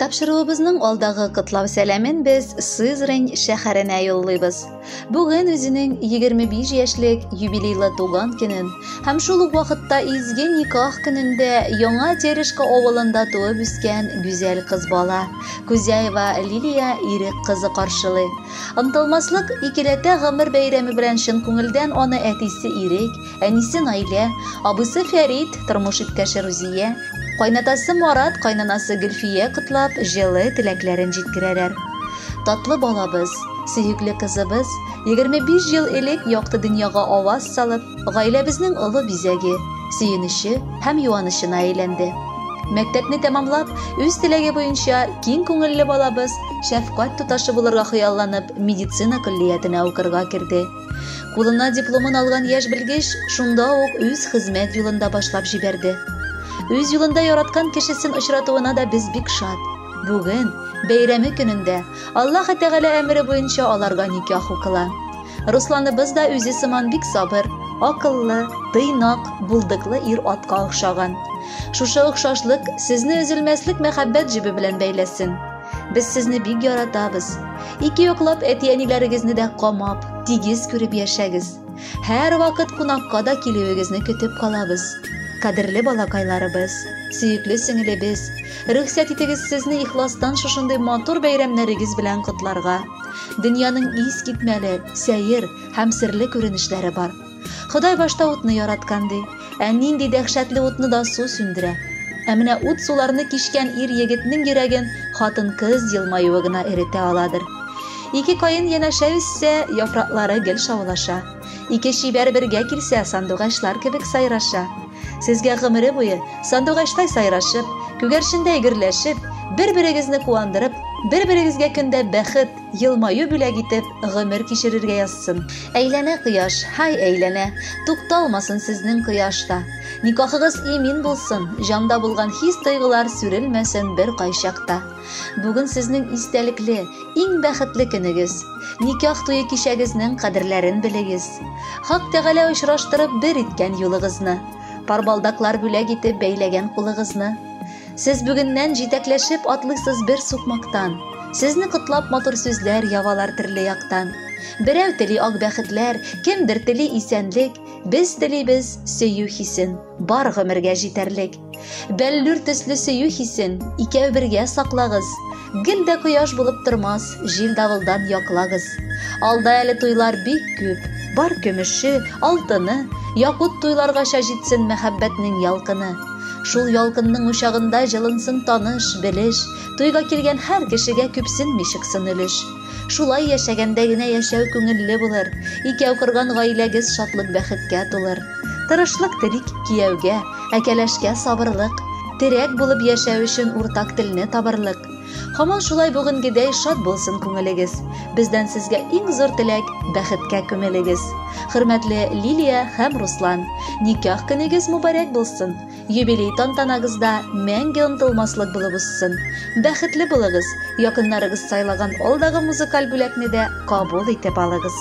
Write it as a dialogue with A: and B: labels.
A: Тапшыруыбызның алдагы котлау сәламен без Сызрань шәһәренә юллыйбыз. Бүген үзенең 25 яшьлек юбилейлы туган көнен һәм шул ук вакытта изге никах көнендә Яңа Терешка авылында туып үскән гүзәл кыз бала Кузяева Лилия Ирек кызы каршылый. Онытылмаслык икеләтә гомер бәйрәме белән чын күңелдән аны әтисе Ирек, Әнисе Наилә, абыйсы Фәрит, тормыш иптәше Рузия, кайнатасы Марат, кайнанасы Гөлфия котлап, җылы теләкләрен җиткерәләр. Татлы балабыз, сөекле кызыбыз 25 ел элек якты дөньяга аваз салып, гаиләбезнең олы бизәге, сөенече һәм юанычына әйләнде. Мәктәпне тәмамлап, үз теләге буенча киң күңелле балабыз шәфкать туташы булырга хыялланып, медицина көллиятенә укырга керде. Кулына дипломын алган яшь белгеч шунда ук үз хезмәт юлын да башлап җибәрде. Үз юлында яраткан кешесен очратуына да без бик шат. Бүген, бәйрәме көнендә, Аллаһ Тәгалә әмере буенча аларга никах укыла. Русланыбыз да үзе сыман бик сабыр, акыллы, тыйнак, булдыклы ир-атка охшаган. Шушы охшашлык сезне өзелмәслек мәхәббәт җебе белән бәйләсен. Без сезне бик яратабыз. Ике яклап әти-әниләрегезне дә камап, тигез күреп яшәгез. Һәр вакыт кунакка да килүегезне көтеп калабыз. Кадерле балакайларыбыз, сөекле сеңелебез, рөхсәт итегез сезне ихластан шушындый матур бәйрәмнәрегез белән котларга. Дөньяның искитмәле, сәер һәм серле күренешләре бар. Ходай башта утны яраткан ди. Ә нинди дәһшәтле утны да су сүндерә. Ә менә ут суларны кичкән ир егетнең йөрәген хатын-кыз елмаюы гына эретә аладыр. Ике каен янәшә үссә, яфраклары гел шаулаша. Ике чибәр бергә килсә, сандугачлар кебек сайраша. Сезгә гомере буе сандугачтай сайрашып, күгәрчендәй гөрләшеп, бер-берегезне куандырып, бер-берегезгә көндә бәхет, Елмаю бүләк итеп, гомер кичерергә язсын. Әйләнә кояш, һай әйләнә, тукталмасын сезнең кояш та. Никахыгыз имин булсын, җанда булган хис-тойгылар сүрелмәсен беркайчак та. Бүген сезнең истәлекле, иң бәхетле көнегез. Никах туе кичәгезнең кадерләрен белегез. Хак Тәгалә очраштырып бер иткән юлыгызны. Пар балдаклар бүләк итеп бәйләгән кулыгызны. Сез бүгеннән җитәкләшеп атлыйсыз бер сукмактан. Сезне котлап матур сүзләр явалар төрле яктан. Берәү тели ак бәхетләр, кемдер тели исәнлек, без телибез сөю хисен, бар гомергә җитәрлек. Бәллүр төсле сөю хисен икәү бергә саклагыз. Гел дә кояш булып тормас, җил-давылдан яклагыз. Алда әле туйлар бик күп, бар көмеше, алтыны, якут туйларгача җитсен мәхәббәтнең ялкыны. Шул ялкынның учагында җылынсын таныш, белеш, туйга килгән һәр кешегә күпсенми чыксын өлеш. Шулай яшәгәндә генә яшәү күңелле булыр, икәү корган гаиләгез шатлык-бәхеткә тулыр. Тырышлык телик кияүгә, ә кәләшкә сабырлык, терәк булып яшәү өчен уртак телне табырлык. Һаман шулай бүгенгедәй шат булсын күңелегез. Бездән сезгә иң зур теләк, бәхеткә күмелегез. Хөрмәтле Лилия һәм Руслан, никах көнегез мубарәк булсын. Юбилей тантанагыз да мәңге онытылмаслык булып узсын. Бәхетле булыгыз, якыннарыгыз сайлаган алдагы музыкаль бүләкне дә кабул итеп алыгыз.